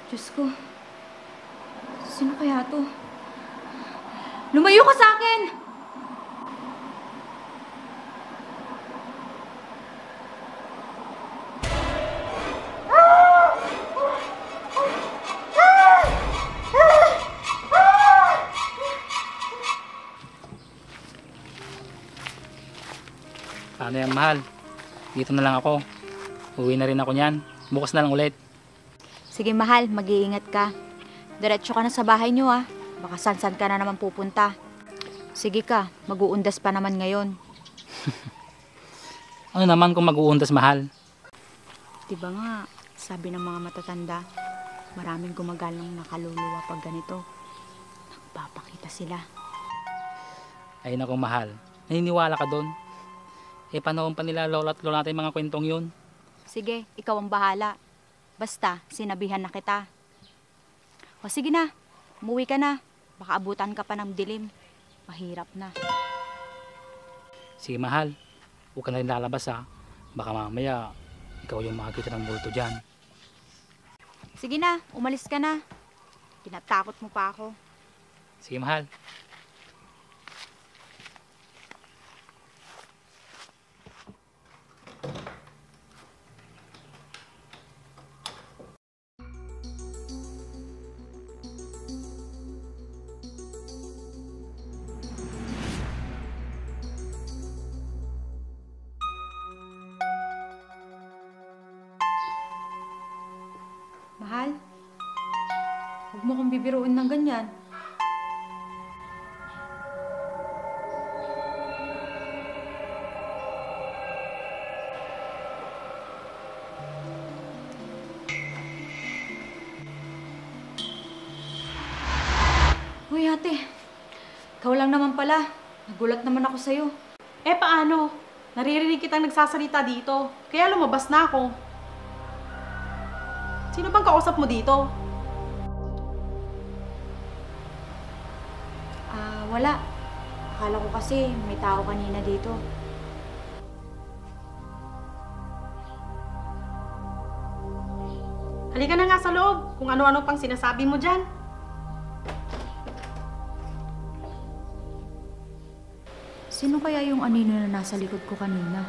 Diyos ko. Sino kaya to? Lumayo ka sa akin! Paano yan, mahal? Dito na lang ako. Uwi na rin ako niyan. Bukas na lang ulit. Sige mahal, mag-iingat ka. Diretso ka na sa bahay niyo ah. Baka san-san ka na naman pupunta. Sige ka, mag-uundas pa naman ngayon. Ano naman kung mag-uundas, mahal? Diba nga, sabi ng mga matatanda, maraming gumagalang nakaluluwa pag ganito. Nagpapakita sila. Ay naku, mahal. Naniniwala ka doon? Eh, panahon pa nila lola at lola natin mga kwentong yun. Sige, ikaw ang bahala. Basta, sinabihan na kita. O sige na, umuwi ka na. Baka abutan ka pa ng dilim. Mahirap na. Sige, mahal. Huwag ka na rin lalabas ha. Baka mamaya, ikaw yung makakita ng multo dyan. Sige na, umalis ka na. Tinatakot mo pa ako. Sige, mahal. Mahal, huwag mo kong bibiruin ng ganyan. Uy ate, ikaw lang naman pala. Nagulat naman ako sa'yo. Eh paano? Naririnig kitang nagsasalita dito. Kaya lumabas na ako. Sino bang kausap mo dito? Wala. Akala ko kasi may tao kanina dito. Halika na nga sa loob kung ano-ano pang sinasabi mo dyan. Sino kaya yung anino na nasa likod ko kanina?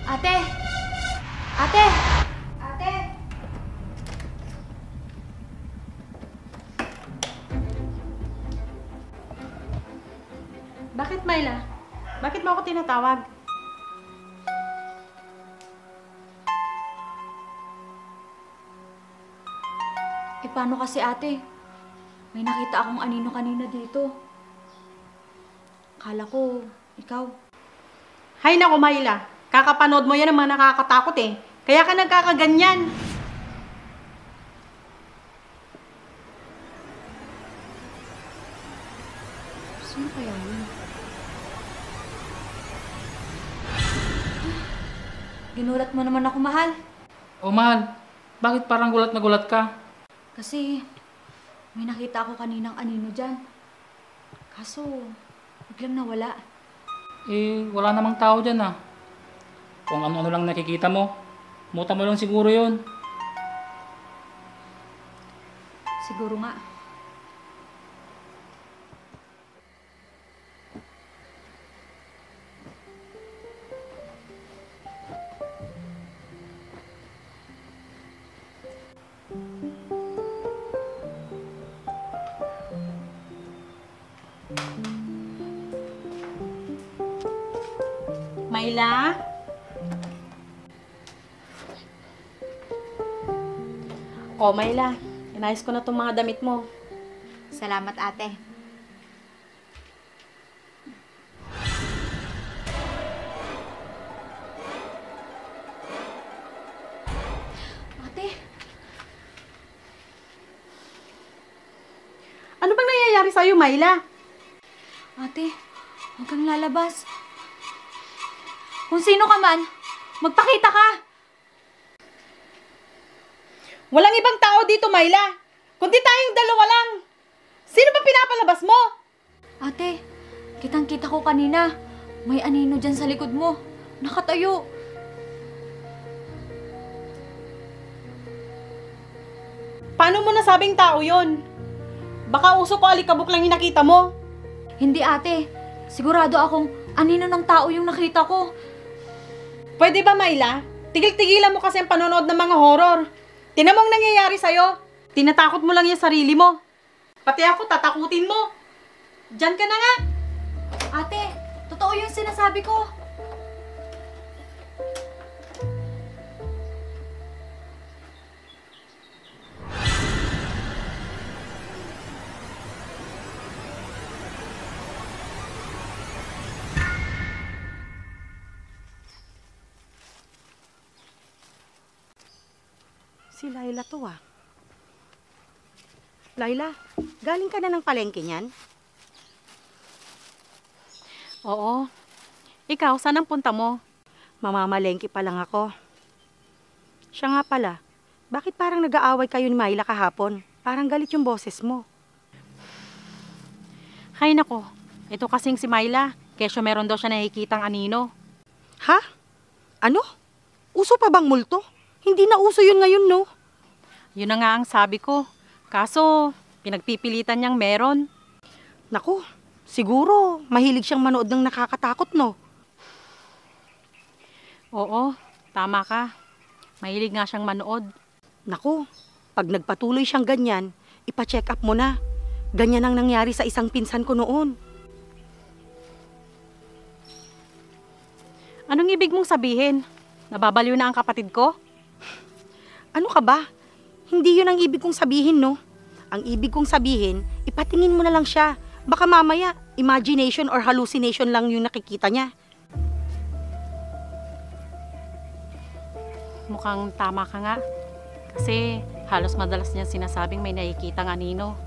Ate! Ate! Ate! Bakit, Myla? Bakit mo ako tinatawag? Eh paano kasi ate? May nakita akong anino kanina dito. Akala ko, ikaw. Hay nako, Myla. Kakapanood mo yan ng mga nakakatakot eh. Kaya ka nagkakaganyan. Sino kaya yun? Ginulat mo naman ako, mahal. Oh, mahal. Bakit parang gulat na gulat ka? Kasi may nakita ako kaninang anino dyan. Kaso, biglang nawala. Eh, wala namang tao dyan ah. Kung ano-ano lang nakikita mo, muta mo lang siguro yun. Siguro nga. Myla? Oh, Myla. Inayos ko na itong mga damit mo. Salamat, ate. Ate, Ano bang nangyayari sa'yo, Myla? ate, huwag kang lalabas. Kung sino ka man, magpakita ka! Walang ibang tao dito, Myla. Kundi tayong dalawa lang. Sino ba pinapalabas mo? Ate, kitang-kita ko kanina. May anino dyan sa likod mo. Nakatayo. Paano mo nasabing tao yon? Baka uso ko alikabok lang yung nakita mo. Hindi ate. Sigurado akong anino ng tao yung nakita ko. Pwede ba, Myla? Tigil-tigilan mo kasi ang panonood ng mga horror. Tinan mo ang nangyayari sa'yo. Tinatakot mo lang yung sarili mo. Pati ako, tatakutin mo. Diyan ka na nga. Ate, totoo yung sinasabi ko. Si Laila to ah. Laila, galing ka na ng palengke niyan? Oo. Ikaw, saan ang punta mo? Mamamalengke pa lang ako. Siya nga pala, bakit parang nag-aaway kayo ni Myla kahapon? Parang galit yung boses mo. Hay nako, ito kasing si Myla. Kesyo meron daw siya nakikitang anino. Ha? Ano? Uso pa bang multo? Hindi na uso yun ngayon, no? Yun na nga ang sabi ko. Kaso, pinagpipilitan niyang meron. Naku, siguro mahilig siyang manood ng nakakatakot, no? Oo, tama ka. Mahilig nga siyang manood. Naku, pag nagpatuloy siyang ganyan, ipa-check up mo na. Ganyan ang nangyari sa isang pinsan ko noon. Anong ibig mong sabihin? Nababaliw na ang kapatid ko? Ano ka ba? Hindi yun ang ibig kong sabihin, no? Ang ibig kong sabihin, ipatingin mo na lang siya. Baka mamaya, imagination or hallucination lang yung nakikita niya. Mukhang tama ka nga. Kasi halos madalas niya sinasabing may nakikitang anino.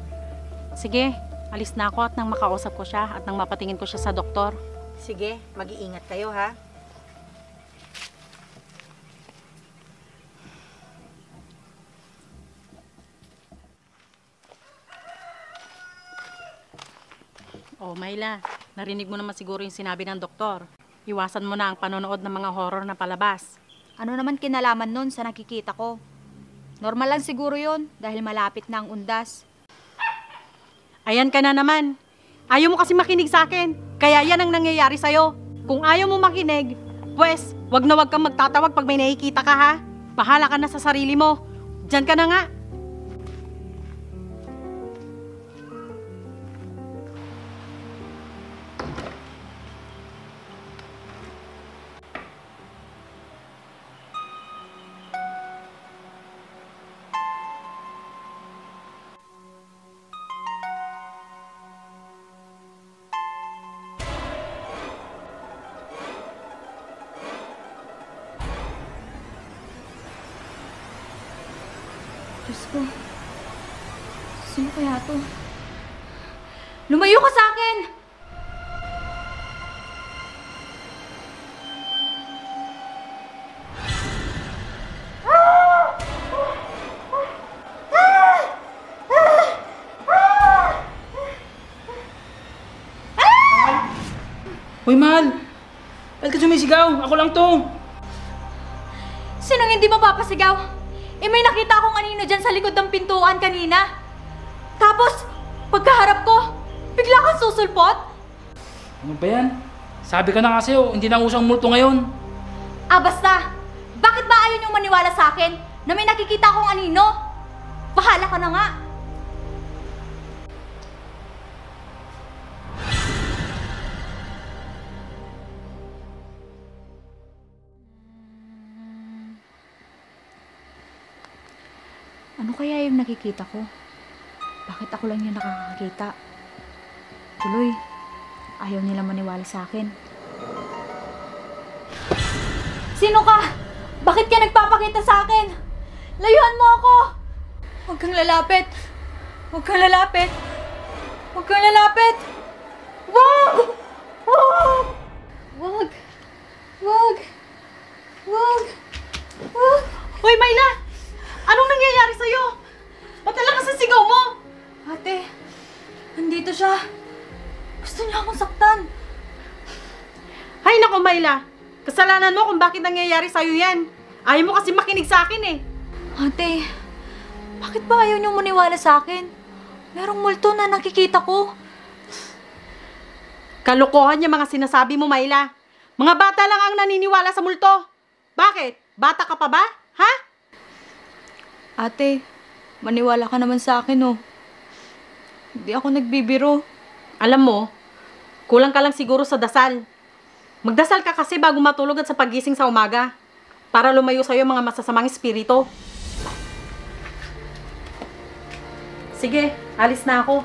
Sige, alis na ako at nang makausap ko siya at nang mapatingin ko siya sa doktor. Sige, mag-iingat kayo, ha? Oh, Myla, narinig mo naman siguro yung sinabi ng doktor. Iwasan mo na ang panonood ng mga horror na palabas. Ano naman kinalaman nun sa nakikita ko? Normal lang siguro yon dahil malapit na ang undas. Ayan ka na naman. Ayaw mo kasi makinig sa akin. Kaya yan ang nangyayari sa'yo. Kung ayaw mo makinig, pues, wag na wag kang magtatawag pag may nakikita ka, ha? Bahala ka na sa sarili mo. Diyan ka na nga. Diyos ko. Sino kaya to? Lumayo ka sa akin! Hoy, mahal! Ba't ka sumisigaw? Ako lang to! Sinong hindi mapapasigaw? Eh may nakita akong anino dyan sa likod ng pintuan kanina. Tapos, pagkaharap ko, bigla kang susulpot. Ano ba yan? Sabi ka na kasi hindi na usang multo ngayon. Ah, basta! Bakit ba ayaw niyong maniwala sa akin na may nakikita akong anino? Bahala ka na nga! Ano kaya yung nakikita ko? Bakit ako lang yung nakakakita? Tuloy, ayaw nila maniwala sa akin. Sino ka? Bakit ka nagpapakita sa akin? Layuan mo ako! Huwag kang lalapit! Huwag kang lalapit! Huwag kang lalapit! Wag! Wag! Wag! Wag! Wag! Wag! Hoy, Myla! Anong nangyayari sa'yo? Ba't talaga sa sigaw mo? Ate, nandito siya. Gusto niya akong saktan. Hay nako, Myla. Kasalanan mo kung bakit nangyayari sa'yo yan. Ayaw mo kasi makinig sa akin eh. Ate, bakit ba ayaw niyong maniwala sa akin? Merong multo na nakikita ko. Kalokohan yung mga sinasabi mo, Myla. Mga bata lang ang naniniwala sa multo. Bakit? Bata ka pa ba? Ha? Ate, maniwala ka naman sa akin, oh. Hindi ako nagbibiro. Alam mo, kulang ka lang siguro sa dasal. Magdasal ka kasi bago matulog at sa pagising sa umaga. Para lumayo sa'yo mga masasamang espiritu. Sige, alis na ako.